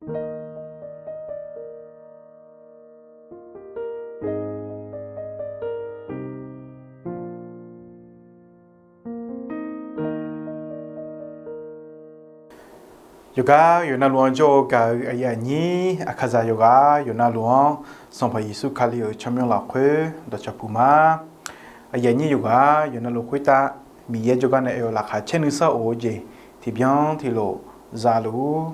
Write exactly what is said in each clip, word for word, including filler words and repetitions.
Yawqgar yawqnavluf-anr jawr-eu gaq-eu aqyuif aqnyir, aqkaqzaq yawqghaq yawqnavluf-anr Sanqpaq Yeqsur Kali-euq tsawrmyanr lafkhoer dawqcawq puq ma. Aqyuif aqnyir yawqghaq yawqnavluf khoertav Miqyaer jawrgar nae oe-eu laqkhaq caer nuisar of-eu jeq tiqbyan tiqlof za luf-ur.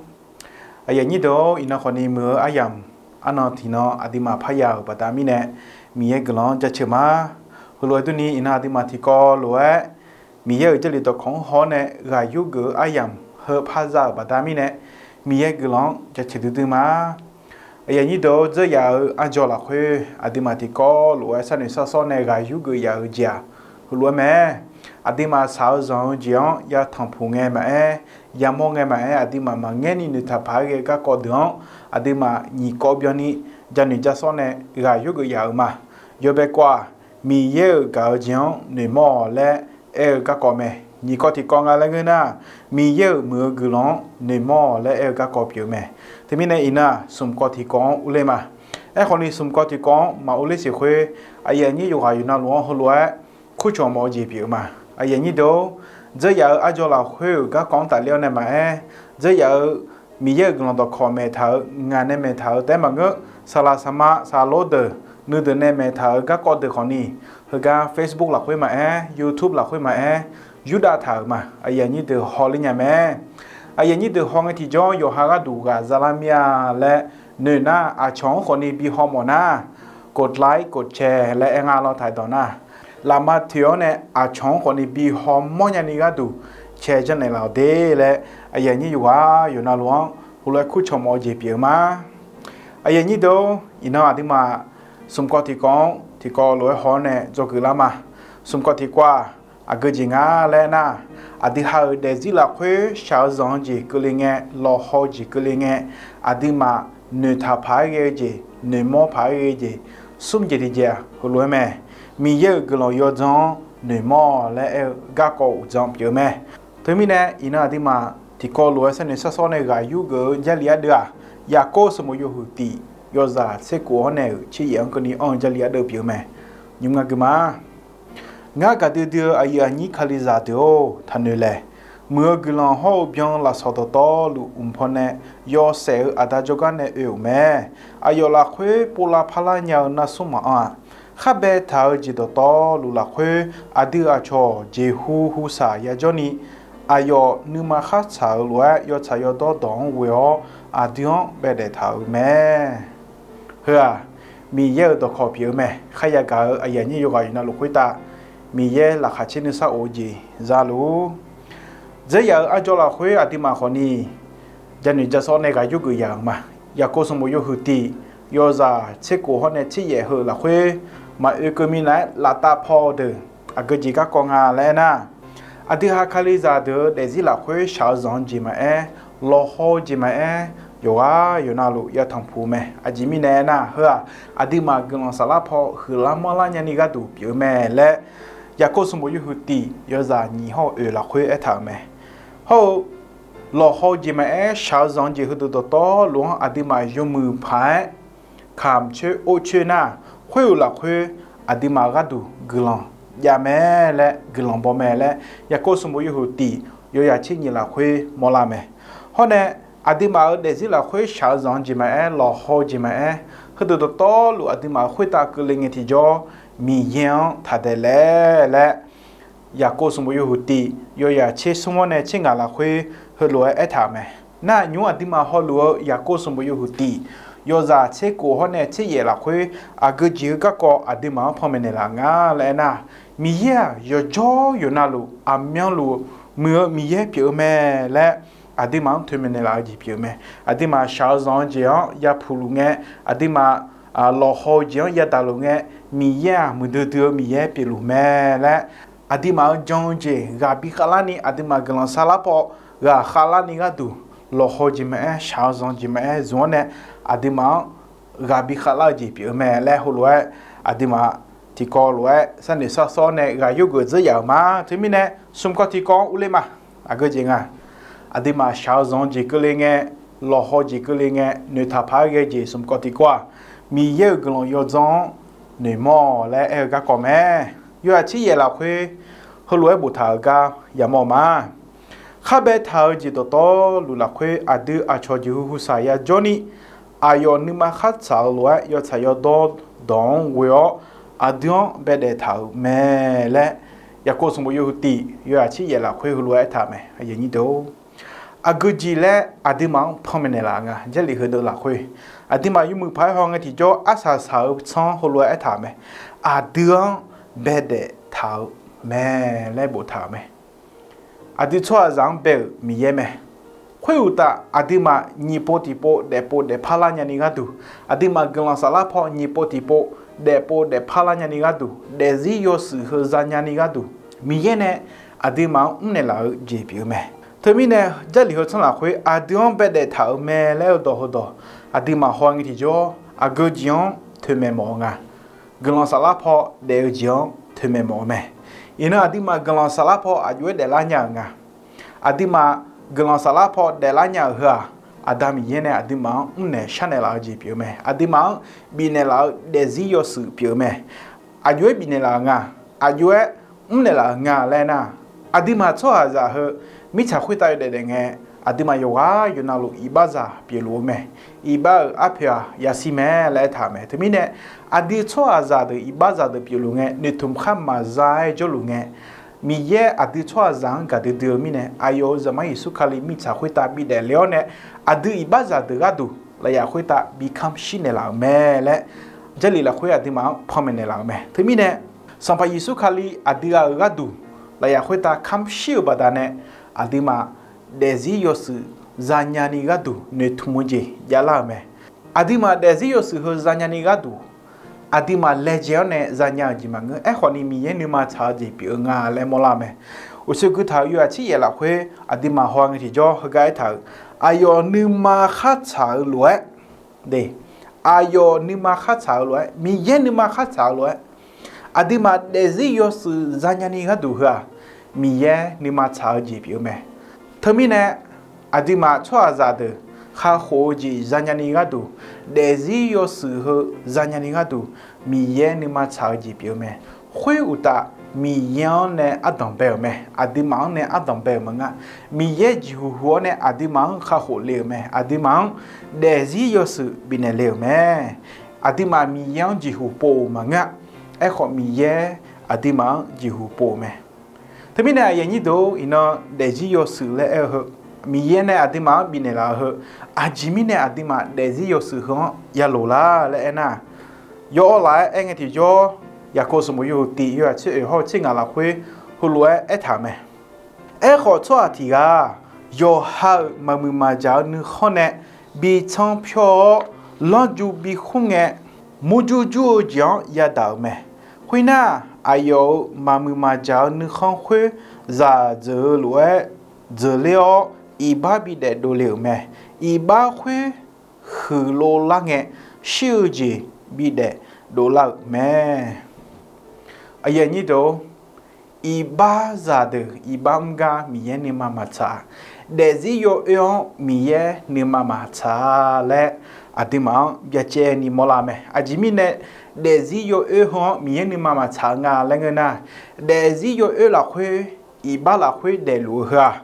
Aqyuif aqnyir deuq-or, iqnan khawfni muiq-eu aryamq arnan tiqnan aqduimaf parya-euq baqda mirnae Miqyaer guiqlanq-anr jaceuq ma. Heulof-aer durni iqnan aqduimaf tiqkawv lof-aer Miqyaer-euq Jarlif dawqkawq-anr haw-awr nae ghaq yurgeuf-eu aryamq heu par za-euq baqda mirnae Miqyaer guiqlanq-anr jaceuq duidui ma. Aqyuif aqnyir deuq-or, dzeur yaf-eu arjaw lafkhoer aqduimaf tiqkawv lof-aer sharnoeq sharsawr nae ghaq yurgeuf yaf-eu jeq-aq, heulof-aer mae. Aqduimaf shaq-eu zanq-eu jeq-anr yatanq puq ngae maqaer, yamawr ngae maqaer, aqduimaf maqngaer ni noeqtaq paq-aer ghae-eu garkawv deuq-anr aqduimaf nyiq kawv byanni janoeq jasawr nae ghaq yurgeuf yaf-euq ma. Yawbae kawv-aq, Miqyaer-euq gaq-eu jeq-anr noeqmawr-awq laer aer-eu garkawv mae. Nyiq kawv tiqkawv nga laer ngeur nar, Miqyaer-euq muiq-eu guiqlanq-anr noeqmawr-awq laer aer-eu garkawv pyeuf-eu mae. Teumirnae iqnan-aq, smq kawv tiqkawv-anr urler ma. Aerkhawfni smq kawv tiqkawv-anr maqur ler siq khoer, aqyuif aqnyir yawqghaq yawqnavluf-anr heulof-aer kurcawq mawf-eu jeq pyeuf-eu ma. Aqyuif aqnyir deuq-or, dzeur yaf-eu arjaw lafkhoer-euq garkawv-anr tafler-awr nae maqaer, dzeur yaf-eu Miqyaer-euq guiqlanq dawqkawq maeqtaq-euq, ngaq nae maeqtaq-euq taef-aer maqngeur, saqlaq saqma saqlor deuq nuideuq nae maeqtaq-euq garkawv deuq khawfni, heugar Facebook lafkhoer maqaer, YouTube lafkhoer maqaer, yurdav taq-euq ma. Aqyuif aqnyir deuq hawler nya mae. Aqyuif aqnyir deuq haw ngae tiqjawr yawqha gharduq ghaq zalar mir-a laer noeq nar, aqcawq-anr khawfni bi haw mawf nar, กดไลค์ กดแชร์ laer aer nga lawr taq dawq nar, lafma toeq-awr nae aqcawq-anr khawfni bi hawmawr nyani gharduq cae janrnaeq laf-awq de laer, aqyuif aqnyir yawqghaq yawqnavluf-anr heulof-aer kurcawq mawf-eu jeq pyeuf-eu ma. Aqyuif aqnyir deuq-or, iqnan aqduimaf smq kawv tiqkawv-anr tiqkawv lof-aer haw-awr nae dzawgeuf lar ma. Smq kawv tiqkawv-aq, aqgeu jeq nga laer nar, aqdui ha-euq daefzir lafkhoer shaq-eu zanq-eu jeq keuvle ngae, lawqhaw-eu jeq keuvle ngae, aqduimaf noeqtaq paq-aer ghae-eu jeq, noeqmawr paq-aer ghae-eu jeq, smr jeq tiqjeq-aq heulof-aer mae. Miqyaer-euq guiqlanq yawdzanr-anr noeqmawr-awq laer aer-eu garkawv uqdzan pyeuf-eu mae. Teumirnae iqnan aqduimaf tiqkawv lof-aer sharnoeq sharsawr nae ghaq yurgeuf-eu Jarlif ardeuv-aq, Yaqkov sanqbof yawhuiq tif yawzaq tser kof hawr nae-euq tser yaef-anr keuvni anr-eu Jarlif ardeuv pyeuf-eu mae. Nymq nga gui ma. Ngar gaqdui dui-eu aqyuif aqnyir Kalizaq deuq-or, taqnoeq laeq. Muiq-eu guiqlanq hawr-eu byan lafsawq dawqtawvluf mq paw nae yawshaef-eu aqda jawrgar nae oe-euq mae. Aqyawf lafkhoer pov lavpar lar nya-eu narsmr maqanr-aq, khar baetaq-eu jeq dawqtawvluf lafkhoer aqdui aqcawq jeqhu hu saq yajawr ni, aqyawf nuima khar tsaq-euq lof-aer yawtsaq yawdawr dawq-anr ghoe-awr aqdui-anr baedaef taq-euq mae. Heu-aq, Miqyaer-euq dawqkawq pyeuf-eu mae. Kharya gaq-eu aqyuif aqnyir yawqghaq yawqnavluf khoertav Miqyaer laqkhaq caer nuisar of-eu jeq za luf-ur. Dzeur yaf-euq arjawr lafkhoer aqduimaf khawfni janoeq jasawr nae ghaq yurgeuf yaf-euq ma. Yaqkov sanqbof yawhuiq tif yawzaq tser kof hawr nae tser yaef heu lafkhoer maqoe keuv minav-aer laftav paw-eu deuq aqgeu jeq garkawv nga laer aernar, aqdui ha Kalizaq deuq-eu daefzir lafkhoer shaq-eu zanq-eu jeq maqaer, lawqhaw-eu jeq maqaer, yawqghaq yawqnavluf yatanq puq-eu mae. Aqjeq mirnae aernar, heu-aq, aqduimaf guiqlanq saflar paw huiqlar manrlar nyani gharduq pyeuf-eu mae laer, Yaqkov sanqbof yawhuiq tif yawzaq nyiq hawr-eu oeq lafkhoer aertaq-euq mae. Hawr-eu lawqhaw-eu jeq maqaer, shaq-eu zanq-eu jeq heudeuq dawqtawvluf-anr aqduimaf yawmuiq paq-aer kamq coer or coer nar, khoer-euq lafkhoer aqduimaf gharduq guiqlanq jav mae laer, guiqlanq baw mae laer, Yaqkov sanqbof yawhuiq tif yawzaq tser nyiq lafkhoer mawrlar mae. Hawr nae, aqduimaf-euq daefzir lafkhoer shaq-eu zanq-eu jeq maqaer, lawqhaw-eu jeq maqaer, heudeuq dawqtawvluf aqduimaf-euq khoertav keuvle ngae tiqjawr, Miqyaer-anr taq daeq laer laer, Yaqkov sanqbof yawhuiq tif yawzaq tser smr hawr nae tser ngaq lafkhoer heulof-aer aertaq-euq mae. Nar nymr aqduimaf hawluf-eu Yaqkov sanqbof yawhuiq tif yawzaq tser kof hawr nae tser yaef lafkhoer aqgeu jeq heu garkawv aqduimaf-anr panmaeq naeqlaf nga laer aernar, Miqyaer-aq yawqjawr yawqnavluf aqmyanluf muiq-eu Miqyaer pyeuf-eu mae laer aqduimaf-anr toeqmaeq naeqlaf-eu jeq pyeuf-eu mae. Aqduimaf shaq-eu zanq-eu jeq-anr yapuq luf ngae, aqduimaf lawqhaw-eu jeq-anr yadaq luf ngae, Miqyaer-aq muiqdui dui-eu Miqyaer pyeufluf mae laer, aqduimaf-euq jan-eu jeq ghaq bi khavlarni, aqduimaf guiqlanq saflar paw ghaq khavlarni gharduq, lawqhaw-eu jeq maqaer, shaq-eu zanq-eu jeq maqaer zmq-anr nae aqduimaf-anr ghaq bi khavlar-eu jeq pyeuf-eu mae laer heulof-aer aqduimaf tiqkawv lof-aer sharnoeq sharsawr nae ghaq yurgeuf dzeur yaf-euq ma. Teumirnae smq kawv tiqkawv-anr urler ma. Aqgeu jeq nga, aqduimaf shaq-eu zanq-eu jeq keuvle ngae, lawqhaw jeq keuvle ngae noeqtaq paq-aer ghae jeq smq kawv tiqkawv-aq, Miqyaer-euq guiqlanq yawdzanr-anr noeqmawr-awq laer aer-eu garkawv mae. Yawhaiq tsir yaef lafkhoer heulof-aer boftaq-euq gar yamawr ma. Khar baetaq-eu jeq dawqtawvluf lafkhoer aqdui aqcawq jeqhu huiqsaq yajawrni, aqyawf nuima khartsaq-eu lof-aer yawtsaq yawdawr dawq-anr ghoe-awr, aqdui-anr baedaef taq-euq mae laer, Yaqkov sanqbof yawhuiq tiq yawhaiq tsir yaef lafkhoer heulof-aer aertaq-euq mae. Aqgeujeq laer aqduimaf-anr panmaeq naeqlaf-eu nga. Jarlif heudeuq lafkhoer aqduimaf yawmuiq paq-aer haw ngae tiqjawr arsaq saq-eu tsanr heulof-aer aertaq-euq mae. Aqdui-anr baedaef taq-euq mae laer boftaq-euq mae. Aqdui tsawrhaqzaq-anr bae-euq Miqyaer mae. Khoeruqtaf, aqduimaf nyiq pov tiqpov daefpov daefpar lar nyani gharduq, aqduimaf guiqlanq saflar paw nyiq pov tiqpov daefpov daefpar lar nyani gharduq, daefzir yawshuif heu zanya ni gharduq, Miqyaer nae aqduimaf-anr mrnaeq laf-eu jeq pyeuf-eu mae. Teumirnae, Jarlif heu tsanr lafkhoer aqdui-anr baedaef taq-euq mae laer-eu dawq heudawq, aqduimaf haw ngae tiqjawr aqgeu jeq-anr toeqmaeq mawf-eu nga. Guiqlanq saflar paw daef-eu jeq-anr toeqmaeq mawf-eu mae. Iqnan aqduimaf guiqlanq saflar paw aqjox-aer daeflar nya-euq nga. Aqduimaf guiqlanq saflar paw daeflar nya-euq heu-aq, Aqda Miqyaer nae aqduimaf-anr mrnaeq sharnaeq laf-eu jeq pyeuf-eu mae. Aqduimaf-anr bifnaeq laf-eu daefzir yawshuif pyeuf-eu mae. Aqjox-aer bifnaeq laf-euq nga, aqjox-aer mrnaeq laf-euq nga laer nar, aqduimaf tsawrhaqzaq heu mirtsaq khoertav yawdaef daef ngae, aqduimaf yawqghaq yawqnavluf iqbaxzaq pyeufluf-eu mae. Iqbax-euq arpoeq-aq yashir mae laer aertaq-euq mae. Teumirnae, aqdui tsawrhaqzaq deuq iqbaxzaq deuq pyeufluf ngae, noeqtmq khar maqza-aer jawrluf ngae, Miqyaer aqdui tsawrhaqzaq-anr gaqdui dui-eu mirnae, aqyawf-euq Zaqmar Yeqsur Kali mirtsaq khoertav bidaef le-awr nae, aqdui iqbaxzaq deuq gharduq lafyaf khoertav bi kamq shir naeqlaf-euq mae laer, Jarlif lafkhoer aqduimaf-anr panmaeq naeqlaf-euq mae. Teumirnae, Sanqpaq Yeqsur Kali aqdui ghaq-euq gharduq lafyaf khoertav kamq shir-euq baqdanae, aqduimaf daefzir yawshuif zanya ni gharduq noeqtmq-eu jeq javlar-euq mae. Aqduimaf daefzir yawshuif heu zanya ni gharduq, aqduimaf laejae-awr nae zanya-euq jeq maqngeur. Aerkhawf ni Miqyaer nuima tsaq-eu jeq pyeuf-eu nga laer mawrlar-eu mae. Uqshoe guitaq-euq yawhaiq tsir yaef lafkhoer aqduimaf haw ngae tiqjawr heugar aertaq-euq, aqyawf nuima khartsaq-eu lof-aer, aqyawf nuima khartsaq-eu lof-aer, Miqyaer nuima khartsaq-eu lof-aer, aqduimaf daefzir yawshuif zanya ni gharduq heu-aq, Miqyaer nuima tsaq-eu jeq pyeuf-eu mae. Teumirnae, aqduimaf tsawrhaqzaq deuq kakhof-eu jeq zanya ni gharduq, daefzir yawshuif heu zanya ni gharduq, Miqyaer nuima tsaq-eu jeq pyeuf-eu mae. Khoeruqtaf, Miqyaer-anr nae ardanq bae-euq mae. Aqduimaf-anr nae ardanq bae-euq maqngeur. Miqyaer jeqhuq huq-awr nae aqduimaf-anr kakhof le-euq mae. Aqduimaf-anr daefzir yawshuif bifnaeq le-euq mae. Aqduimaf Miqyaer-anr jeqhuq pov-euq maqngeur-a. Aerkhawf, Miqyaer aqduimaf-anr jeqhuq pov-euq mae. Teumirnae aqyuif aqnyir deuq-or, iqnan daefzir yawshuif laer aer-eu heu, Miqyaer nae aqduimaf-anr bifnaeq laf-eu heu, aqjeq mirnae aqduimaf daefzir yawshuif heu-anr yaloq lar laer aernar, yawawr laf-aer aer ngae tiqjawr, Yaqkov sanqbof yawhuiq tiq yawhaiq tser oeq hawr-eu tser ngaq lafkhoer heulof-aer aertaq-euq mae. Aerkhawf, tsawrhaq tiq ghaq yawqha-euq maqmuiq maqjaq-eu nuikhanr nae bi tsanr pyawr-awr, lanrju bi khmr ngae, murjur jur-eu jeq-anr yadaq-euq mae. Khoernar, aqyawf-euq maqmuiq maqjaq-eu nuikhanr khoer zaq dzeuq-eu lof-aer dzeuqler-awr, iqbax bidaef dovle-euq mae. Iqbax khoer huiqlov lar ngae, shir-eu jeq bidaef dovlar-euq mae. Aqyuif aqnyir deuq-or, iqbaxzaq deuq iqbax mr gar Miqyaer nuima maqtsaq-a. Daefzir yawoer-anr Miqyaer nuima maqtsaq-a laer aqduimaf-anr byacaevni mawrlar mae. Aqjeq mirnae, daefzir yawoer heu-anr Miqyaer nuima maqtsaq-eu nga laer ngeur nar, daefzir yawoer lafkhoer, iqbax lafkhoer daefluf-eu heu-aq,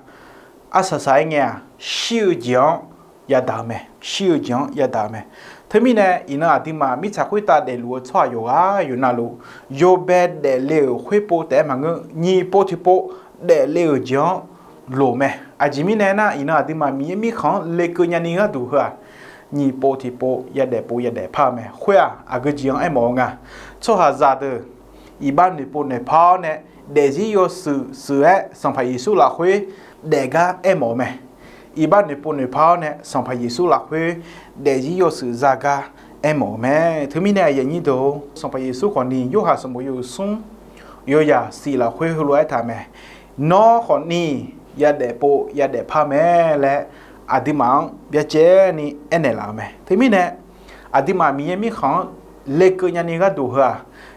arsaq saq-aer ngae-aq, shir-eu jeq-anr yadaq-eu mae. Shir-eu jeq-anr yadaq-eu mae. Teumirnae, iqnan aqduimaf mirtsaq khoertav daefluf-eu tsawrhaq yawqghaq yawqnavluf, yawbae daefle-euq khoerpov taef-aer maqngeur, nyiq pov tiqpov daefle-euq jeq-anr loq mae. Aqjeq mirnae aernar, iqnan aqduimaf Miqyaer mirkhanq-anr lekeuv nyani gharduq heu-aq, nyiq pov tiqpov yadaef pov yadaef par-eu mae. Khoer-aq, aqgeu jeq-anr aermawf-eu nga. Tsawrhaqzaq deuq iqbax noeqpov noeqpar-awr nae, daefzir yawshuif shuif-aer Sanqpaq Yeqsur lafkhoer daefgar aermawf-eu mae. Iqbax noeqpov noeqpar-awr nae Sanqpaq Yeqsur lafkhoer daefzir yawshuif zagar aermawf-eu mae. Teumirnae aqyuif aqnyir deuq-or, Sanqpaq Yeqsur khawfni Yorhaq sanqbof yawhuiq smr yawzaq shif lafkhoer heulof-aer aertaq mae. Nawr khawfni yadaef pov yadaef par mae laer aqduimaf-anr byacaevni aernaeq laf-eu mae. Teumirnae, aqduimaf Miqyaer mirkhanq-anr lekeuv nyani gharduq heu-aq,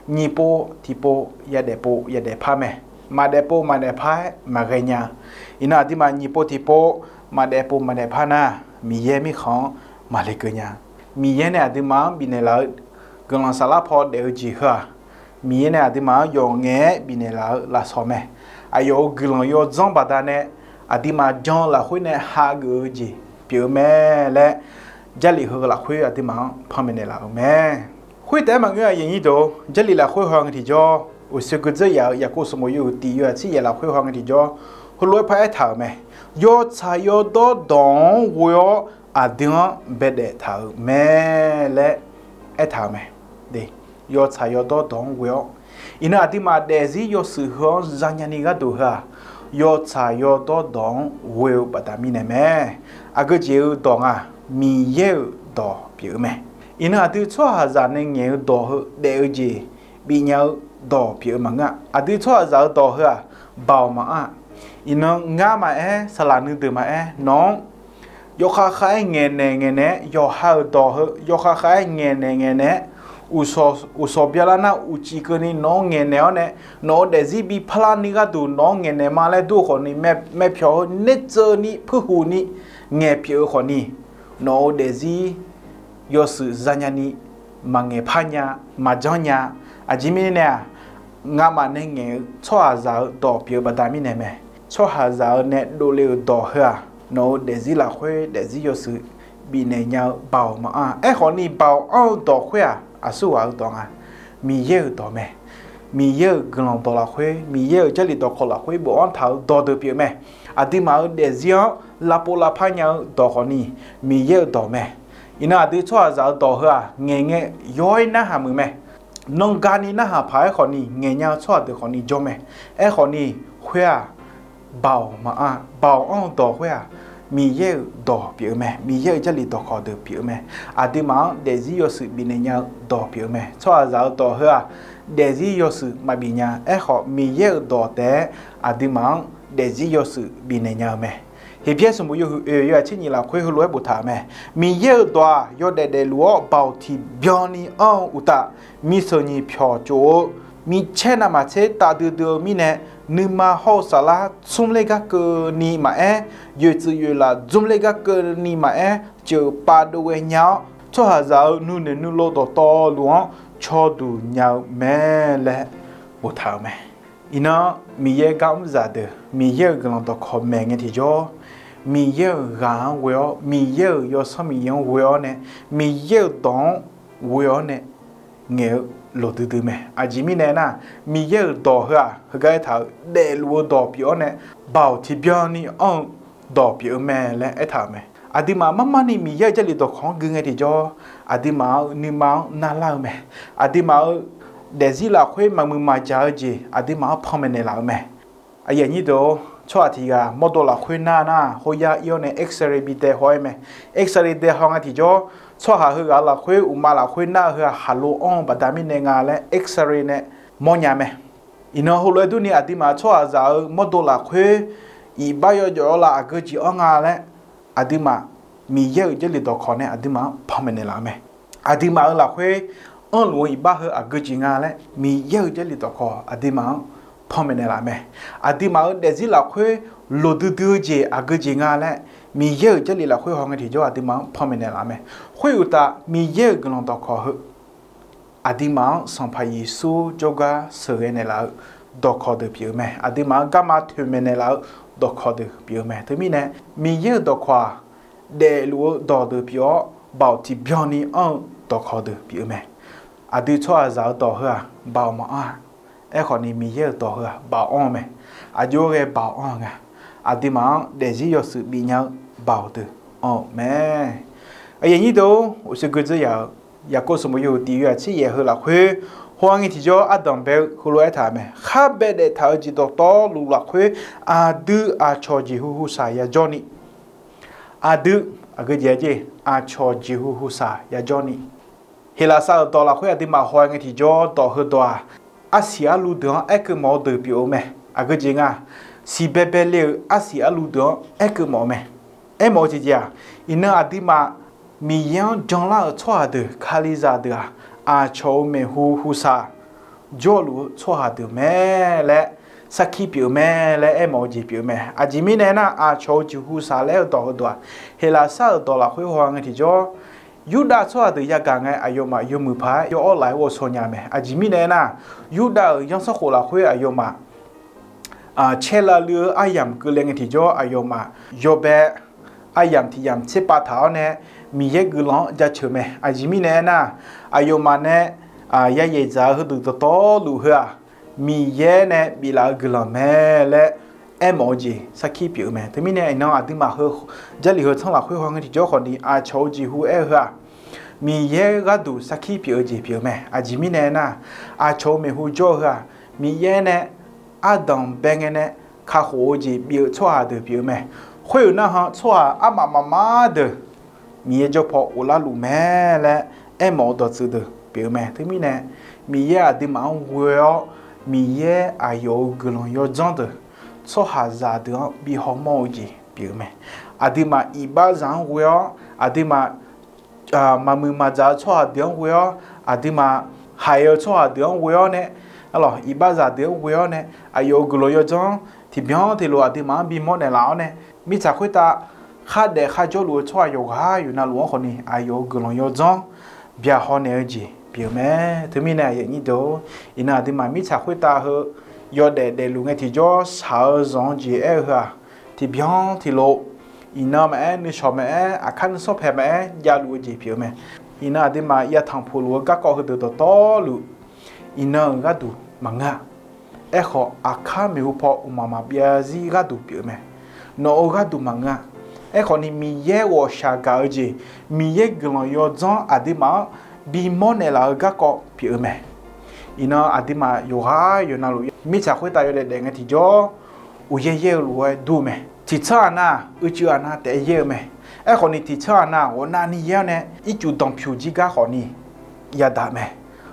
nyiq pov tiqpov yadaef pov yadaef par mae. Maqdaef pov maqdaef par-aer maqghae nya. Iqnan aqduimaf nyiq pov tiqpov maqdaef pov maqdaef par nar, Miqyaer mirkhanq-anr maqle keuv nya. Miqyaer nae aqduimaf-anr bifnaeq laf-eu guiqlanq saflar paw daef-eu jeq heu-aq, Miqyaer nae aqduimaf-anr yawf ngaef-aer bifnaeq laf-eu lafsawq mae. Aqyawf-euq guiqlanq yawdzanr baqdanae aqduimaf jan-eu lafkhoer nae hageuf-eu jeq pyeuf-eu mae laer, Jarlif heu lafkhoer aqduimaf-anr panmaeq naeqlaf-euq mae. Khoertaef-aer maqngeur-aq, aqyuif aqnyir deuq-or, Jarlif lafkhoer haw ngae tiqjawr, uqshoe gui dzeur yaf-euq Yaqkov sanqbof yawhuiq tiq yawhuiq aqtsir yaef lafkhoer haw ngae tiqjawr, heulof-aer par aertaq-euq mae. Yawtsaq yawdawr dawq-anr ghoe-awr aqdui-anr baedaef taq-euq mae laer aertaq-euq mae. Yawtsaq yawdawr dawq-anr ghoe-awr, iqnan aqduimaf daefzir yawshuif heu-anr zanya ni gharduq heu-aq, yawtsaq yawdawr dawq-anr ghoe-eu baqda mirnae mae. Aqgeu jeq-eu dawq nga, Miqyaer-euq dawq pyeuf-eu mae. Iqnan aqdui tsawrhaqzaq nae ngaeq-eu dawq heu daef-eu jeq bifnya-eu dawq pyeuf-eu maqngeur-a. Aqdui tsawrhaqzaq-eu dawq heu-aq, baoq maqanr-aq. Iqnan ngar maqaer, saqlaq nuideuq maqaer, nawq-anr yawkhav khav-aer ngaeqnaeq ngaeqnaeq-aer, yawqha-euq dawq heu yawkhav khav-aer ngaeqnaeq ngaeqnaeq-aer, uqshawq byalar nar uqcif keuvni nawq-anr ngaeqnaeq-awr nae, nawq-euq daefzir bi parlar ni gharduq nawq-anr ngaeqnaeq ma laer dur-eu khawfni, maerpyawq heu nertseuvni puirhuq ni ngaeq pyeuf-eu khawfni, nawq-euq daefzir yawshuif zanya ni maqngaeq par nya, maqjanr nya. Aqjeq mirnae-aq, ngamaf nae ngaeq-eu tsawrhaqzaq-eu dawq pyeuf-eu baqda mirnae mae. Tsawrhaqzaq-eu nae dovle-euq dawq heu-aq, nawq-euq daefzir lafkhoer daefzir yawshuif bifnaeq nya-eu baoq maqanr-a. Aerkhawfni baoq anr-eu dawq khoer-aq, aqsurghaq-eu dawq nga. Miqyaer-euq dawq mae. Miqyaer-euq guiqlanq dawq lafkhoer, Miqyaer-euq Jarlif dawqkawq lafkhoer bofanr taq-euq dawqdeuq pyeuf mae. Aqduimaf-euq daefzir-anr lavpov lavpar nya-eu dawq khawfni, Miqyaer-euq dawq mae. Iqnan aqdui tsawrhaqzaq-eu dawq heu-aq, ngaeq ngae yawr-aer narhaq muiq mae. Nanqgani narhaq paq-aer khawfni ngaeqnya-eu tsawrhaq deuq khawfni jawr mae. Aerkhawfni, khoer-aq, baoq maqanr, baoq anr-eu dawq khoer-aq, Miqyaer-euq dawq pyeuf-eu mae. Miqyaer-euq Jarlif dawqkawq deuq pyeuf-eu mae. Aqduimaf-anr daefzir yawshuif bifnaeq nya-eu dawq pyeuf-eu mae. Tsawrhaqzaq-eu dawq heu-aq, daefzir yawshuif maqbif nya. Aerkhawf, Miqyaer-euq dawq taef-aer aqduimaf-anr daefzir yawshuif bifnaeq nya-eu mae. Heqbyaer sanqbof yawhuiq oeq yawhaq tser nyiq lafkhoer heulof-aer boftaq-euq mae. Miqyaer-euq dawq-aq, yawdaef daefluf-awr baoq tiqbyan ni anr-eu uqtaf, miseuq nyiq pyawq tsof-eu micaer navmaqtser taf duidui-eu mirnae, nuima hawr-eu saflar tsmr ler gar keuvni maqaer, yoeqtsuif yoeqlaf dzmr ler gar keuvni maqaer, ceuq pav dov ghae nya-awr, tsawrhaqzaq-euq nuinoeq nuilov dawqtawvluf-anr caw duq nya-eu mae laer boftaq-euq mae. Iqnan Miqyaer gar mr zaqdeuq, Miqyaer-euq guiqlanq dawqkawq maeq ngae tiqjawr, Miqyaer-euq ghaq-anr ghoe-awr, Miqyaer-euq Yawsanr Miqyaer-anr ghoe-awr nae, Miqyaer-euq dawq-anr ghoe-awr nae ngaeq-eu loq duidui mae. Aqjeq mirnae nar, Miqyaer-euq dawq heu-aq, heugar aertaq-euq daefluf-eu dawq pyeuf-awr nae, baoq tiqbyan ni anr-eu dawq pyeuf-eu mae laer aertaq-euq mae. Aqduimaf marmar ni Miqyaer-euq Jarlif dawqkawq-anr gui ngae tiqjawr, aqduimaf-euq nuima-anr narlar-eu mae. Aqduimaf-euq daefzir lafkhoer maqmuiq maqjaq-eu jeq aqduimaf-anr panmaeq naeqlaf-eu mae. Aqyuif aqnyir deuq-or, tsawrhaq tiq ghaq mawrdo lafkhoer nar nar, khoer yar ir-awr nae X-ray bi dae haw-aer mae. X-ray dae haw ngae tiqjawr, tsawrhaq heughaq lafkhoer uqmav lafkhoer nar-eu heu-aq, khaqlo anr-eu baqda mirnae nga laer X-ray nae mawrnya mae. Iqnan heulof-aer durni aqduimaf tsawrhaqzaq-euq mawrdo lafkhoer iqbax yawjawf-eu laf aqgeu jeq anr nga laer, aqduimaf Miqyaer-euq Jarlif dawqkawq nae aqduimaf-anr panmaeq naeqlaf-eu mae. Aqduimaf-euq lafkhoer anrluf-eu iqbax heu aqgeu jeq nga laer, Miqyaer-euq Jarlif dawqkawq aqduimaf-anr panmaeq naeqlaf-eu mae. Aqduimaf-euq daefzir lafkhoer loq duidui-eu jeq aqgeu jeq nga laer, Miqyaer-euq Jarlif lafkhoer haw ngae tiqjawr aqduimaf-anr panmaeq naeqlaf-eu mae. Khoeruqtaf, Miqyaer-euq guiqlanq dawqkawq heu aqduimaf-anr Sanqpaq Yeqsur jawrgar sheuqghae naeqlaf-eu dawqkawq deuq pyeuf-eu mae. Aqduimaf-anr garma toeqmaeq naeqlaf-eu dawqkawq deuq pyeuf-eu mae. Teumirnae, Miqyaer-euq dawqkawq-aq, daefluf-eu dawq deuq pyeuf-awr, baoq tiqbyan ni anr-eu dawqkawq deuq pyeuf-eu mae. Aqdui tsawrhaqzaq-eu dawq heu-aq, baoq maqanr-a. Aerkhawfni, Miqyaer-euq dawq heu-aq, baoq anr-eu mae. Aqjox-aer ghae baoq anr-eu nga. Aqduimaf-anr daefzir yawshuif bifnya-eu baoq deuq anr-eu mae. Aqyuif aqnyir deuq-or, uqshoe gui dzeur yaf-euq Yaqkov sanqbof yawhuiq tiq yawhaq tser yaef heu lafkhoer, haw ngae tiqjawr ardanq bae-eu heulof-aer taq-euq mae. Khar baedaef taq-eu jeq dawqtawvluf lafkhoer, aqdui aqcawq jeqhu huqshaq yajawr ni, aqdui, aqgeu jeq-aer jeq, aqcawq jeqhu huqshaq yajawr ni. Heqlaqsar-euq dawq lafkhoer aqduimaf haw ngae tiqjawr dawq heudawq-aq, arsiq arluv deuq-anr aerkeuv mawf-eu deuq pyeuf-eu mae. Aqgeu jeq nga, siqbaebae le-euq arsiq arluv deuq-anr aerkeuv mawf-eu mae. Aermawf-eu tiqjeq-aq, iqnan aqduimaf Miqyaer-anr janlar-euq tsawrhaq deuq, Kalizaq deuq-aq, aqcawq-euq maeqhu huqshaq jawrluf-eu tsawrhaq deuq mae laer, sarkir pyeuf-eu mae laer aermawf-eu jeq pyeuf-eu mae. Aqjeq mirnae aernar, aqcawq-euq jeqhu saq laer-eu dawq heudawq-aq, Heqlaqsar-euq dawq lafkhoer haw-eu ngae tiqjawr, Yurdav tsawrhaq deuq yagaq ngae, aqyawfmaf yawmuiq paq-aer yaw-awr laf-aer ghovshaw nya mae. Aqjeq mirnae aernar, Yurdav-euq yanrsanrkhof lafkhoer aqyawfmaf caer lavluiv-eu aryamq keuvle ngae tiqjawr, aqyawfmaf yawbae aryamq tiq yamq tserpav taq-awr nae, Miqyaer guiqlanq-anr jaceuq mae. Aqjeq mirnae aernar, aqyawfmaf nae yayaeq dzaq-eu heudeuq dawqtawvluf heu-aq, Miqyaer nae biflaf-eu guiqlanq mae laer aermawf-eu jeq sarkir pyeuf-eu mae. Teumirnae iqnan aqduimaf heu Jarlif heu tsanr lafkhoer haw ngae tiqjawr khawfni, aqcawq-euq jeqhu aer-eu heu-aq, Miqyaer gharduq sarkir pyeuf-eu jeq pyeuf-eu mae. Aqjeq mirnae aernar, aqcawq-euq maeqhu jawr-eu heu-aq, Miqyaer nae ardanq bae ngae nae kakhof-eu jeq bif-eu tsawrhaq deuq pyeuf-eu mae. Khoer-euq narhaq tsawrhaq armaf mafma deuq Miqyaer jawr paw ghoflar luf mae laer aermawf-eu dawqtsuif deuq pyeuf-eu mae. Teumirnae, Miqyaer aqduimaf-anr ghoe-awr, Miqyaer aqyawf-euq guiqlanq yawdzanr deuq tsawrhaqzaq deuq-anr bi hawmawr-eu jeq pyeuf-eu mae. Aqduimaf iqbaxzaq-anr ghoe-awr, aqduimaf maqmuiq maqdzaq-eu tsawrhaq deuq-anr ghoe-awr, aqduimaf haiq-eu tsawrhaq deuq-anr ghoe-awr nae, arlawq iqbaxzaq deuq-anr ghoe-awr nae, aqyawf-euq guiqlanq yawdzanr tiqbyan tiqlof aqduimaf-anr bimawr naeqlaf-awr nae, mirtsaq khoertav khardaef kharjawr luf-eu tsawrhaq yawqghaq yawqnavluf-anr khawfni aqyawf-euq guiqlanq yawdzanr byaqhaw naeq-eu jeq pyeuf-eu mae. Teumirnae aqyuif aqnyir deuq-or, iqnan aqduimaf mirtsaq khoertav heu yawdaef daefluf ngae tiqjawr shaq-eu zanq-eu jeq aer-eu heu-aq, tiqbyan tiqlof iqnan maqaer, nuishawq maqaer, aqkar nuisawr paeq maqaer javluf-eu jeq pyeuf-eu mae. Iqnan aqduimaf yatanq puqluf-eu garkawv heudeuq dawqtawvluf, iqnan-euq gharduq maqngeur-a. Aerkhawf, aqkar maeqhu paw uqmaq maqbyav zarzir gharduq pyeuf-eu mae. Nawq-euq gharduq maqngeur-a. Aerkhawfni, Miqyaer ghawqshaq gaq-eu jeq, Miqyaer guiqlanq yawdzanr aqduimaf-anr bimawr naeqlaf-eu garkawv pyeuf-eu mae. Iqnan aqduimaf yawqghaq yawqnavluf mirtsaq khoertav yawdaef daef ngae tiqjawr, uqyaer yaer-eu lof-aer dur-eu mae. Tiqtsanr-aq nar, uicuiv-aq nar taef-aer yaer-eu mae. Aerkhawfni, tiqtsanr-aq nar ghawqnavni yaer-awr nae ircuf danqpyuq jir gar khawfni yadaq mae.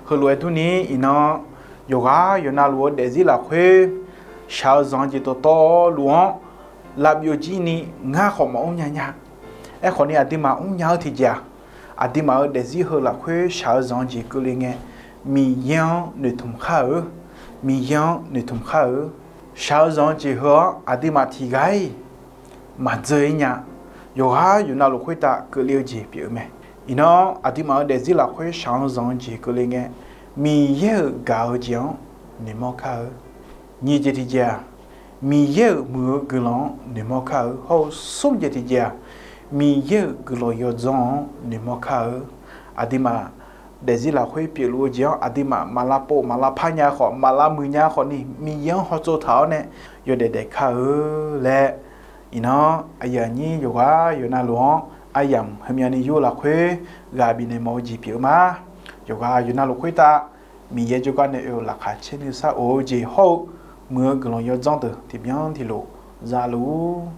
Heulof-aer durni, iqnan yawqghaq yawqnavluf-eu daefzir lafkhoer shaq-eu zanq-eu jeq dawqtawvluf-anr lavbyov jir ni ngar khawf maqmr nya nya. Aerkhawfni, aqduimaf mrnya-eu tiqjeq-aq, aqduimaf-euq daefzir heu lafkhoer shaq-eu zanq-eu jeq keuvle ngae, Miqyaer-anr noeqtmq khar-eu, Miqyaer-anr noeqtmq khar-eu, shaq-eu zanq-eu jeq heu-anr aqduimaf tiqghaq-iq maqdzeur-ir nya. Yawqghaq yawqnavluf khoertav keuvle-eu jeq pyeuf-eu mae. Iqnan aqduimaf-euq daefzir lafkhoer shaq-eu zanq-eu jeq keuvle ngae, Miqyaer-euq gaq-eu jeq-anr noeqmawr kar-eu. Nyiq jeq tiqjeq-aq, Miqyaer-euq muiq-eu guiqlanq-anr noeqmawr kar-eu. Hawr-eu smr jeq tiqjeq-aq, Miqyaer-euq guiqlanq yawdzanr-anr noeqmawr kar-eu. Aqduimaf daefzir lafkhoer pyeufluf-eu jeq-anr aqduimaf maq lavpov maq lavpar nya khawf, maq lavmuiq nya khawfni, Miqyaer-anr hawtsov taq-awr nae yawdaef daef kar-eu laer, iqnan aqyuif aqnyir yawqghaq yawqnavluf-anr aryamq heumyavni yur lafkhoer ghaq bifnaeq mawf-eu jeq pyeuf-eu ma. Yawqghaq yawqnavluf khoertav Miqyaer jawrgar nae oe-euq laqkhaq caer nuisar of-eu jeq hawr-eu muiq-eu guiqlanq yawdzanr deuq tiqbyan tiqlof zaluf-ur.